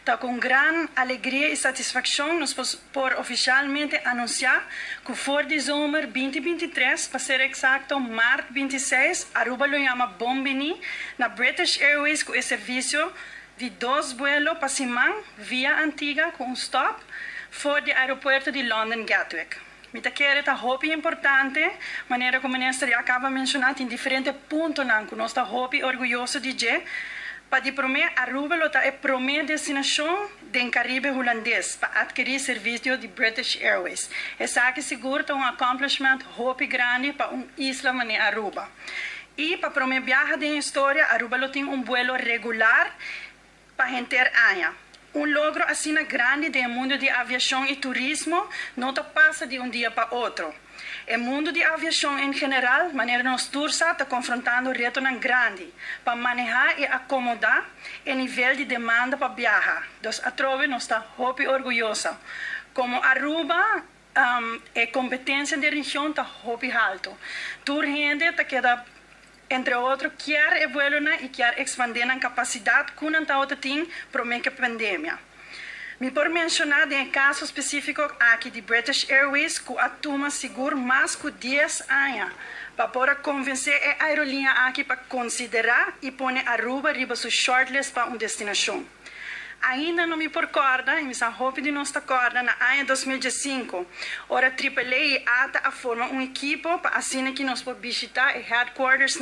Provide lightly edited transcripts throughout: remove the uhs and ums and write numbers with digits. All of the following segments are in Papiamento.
Ta ku gran alegria i satisfakshon nos por ofisialmente anunsiá ku for di zomer 2023, pa ser eksakto, mart 26, Aruba lo yama bon bini na British Airways ku e servisio di dos vuelo pa siman via Antigua ku un stop for di aeropuerto di London Gatwick. Mi ta kere ta hopi importante, manera ku minister a kaba di menshoná, tin diferente puntonan ku nos ta hopi orguyoso di dje. Pa di promé, Aruba lo ta e promé destinashon di Karibe Hulandes pa atkirí servisio di British Airways. Esaki sigur ta un accomplishment hopi grandi pa un isla manera Aruba. I pa promé biaha den historia, Aruba lo tin un vuelo regular pa henter aña. Un logro asina grandi den mundu di aviashon i turismo no ta pasa di un dia pa otro. E mundu di aviashon en general, manera nos tur ta konfrontando retonan grandi pa manehá i akomodá e nivel di demanda pa biaha. Dus atrobe nos ta hopi orguyoso. Komo Aruba, e kompetensia di region ta hopi haltu. Tur hende ta keda, entre otro, ke evoluí i ke ekspandé e kapasidat ku nan tin promé ku pandemia. Mi por menshoná den kaso spesífiko aki di British Airways ku a tuma sigur mas ku 10 aña pa por konvensé e aerolínea aki pa konsiderá i pone Aruba riba su shortlist pa un destinashon. Ainda no mi por kòrda, i mi sa hopi di nos ta kòrda, na aña 2005, ora AAA i ATA a forma un ekipo pa asina ku nos por bishitá e headquarters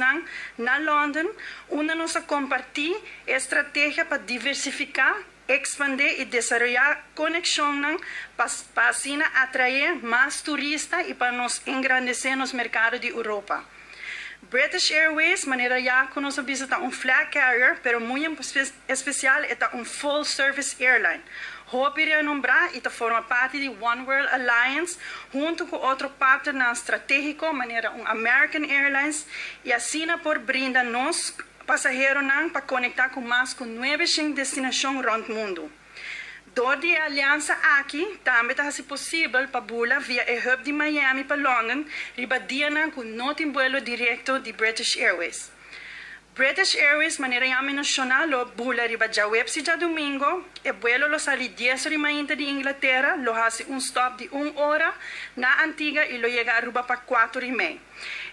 na London, unda nos a kompartí strategia pa diversifiká, ekspandé i desaroyá konekshon pa asina atraé mas turista i pa nos engrandesé nos merkado di Europa. British Airways, manera ya ku nos ta un flag carrier, pero muchu espesial, e un full service airline. Hopi renombrá i ta forma parti di One World Alliance, huntu ku otro partner stratégiko, manera un American Airlines, i asina por brinda nos pasaheronan pa konektá ku mas ku 9 destinashon rònt mundu. Dor di e aliansa aki, tambe ta posibel pa bula via e hub di Miami pa London, riba dianan ku no tin vuelo direkto di British Airways. British Airways, manera ya menshoná, lo bula riba djaweps i djadumingu, e vuelo lo sali 10 or di Inglatera, lo hasi un stop di un ora na Antigua i lo yega Aruba pa 4:30.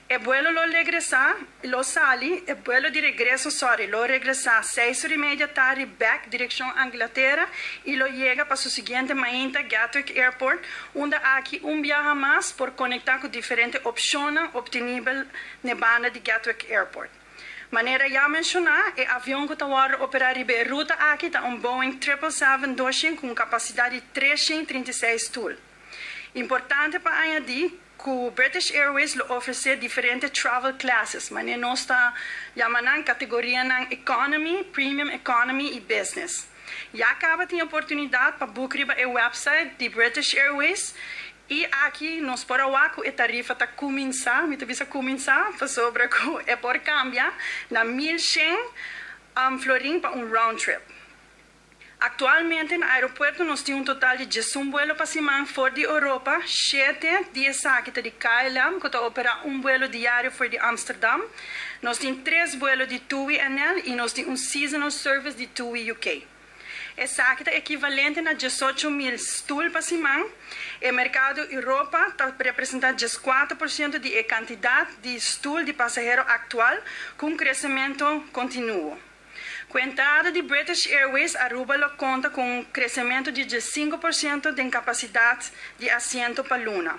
E vuelo lo regresá, lo sali, e vuelo di regreso, sorry, lo regresá 6:30 tardi back direkshon Inglatera i lo yega pa su siguiente mainta Gatwick Airport, unda aki un biaha mas por konektá ku diferente opshon optenibel na banda di Gatwick Airport. Manera ya menshoná, e avion ku ta operá e ruta aki ta un Boeing 777-200 ku kapasidat di 336 stul. Importante pa añadí ku British Airways lo ofresé diferente travel classes, manera nos ta yama kategorianan Economy, Premium Economy i Business. Ya kaba tin oportunidat pa book riba e website di British Airways i aki nos por wak e tarifa ta kuminsá, mi ta bisa kuminsá, pasobra ku e por kambia na 1100 florin pa un round trip. Aktualmente na aeropuerto nos tin un total di 11 vuelo pa siman for di Europa, 7 di esaki di KLM, ku ta operá un vuelo diario for di Amsterdam. Nos tin 3 vuelo di TUI NL i nos tin un seasonal service di TUI UK. Esaki ta ekivalente na 18 mil stul pa siman. E merkado Europa ta representá 4% di kantidat di stul di pasahero aktual, ku un kresementu kontinuo. Ku entrada di British Airways, Aruba lo konta ku un kresementu di 5% di kapasidat di asiento pa luna.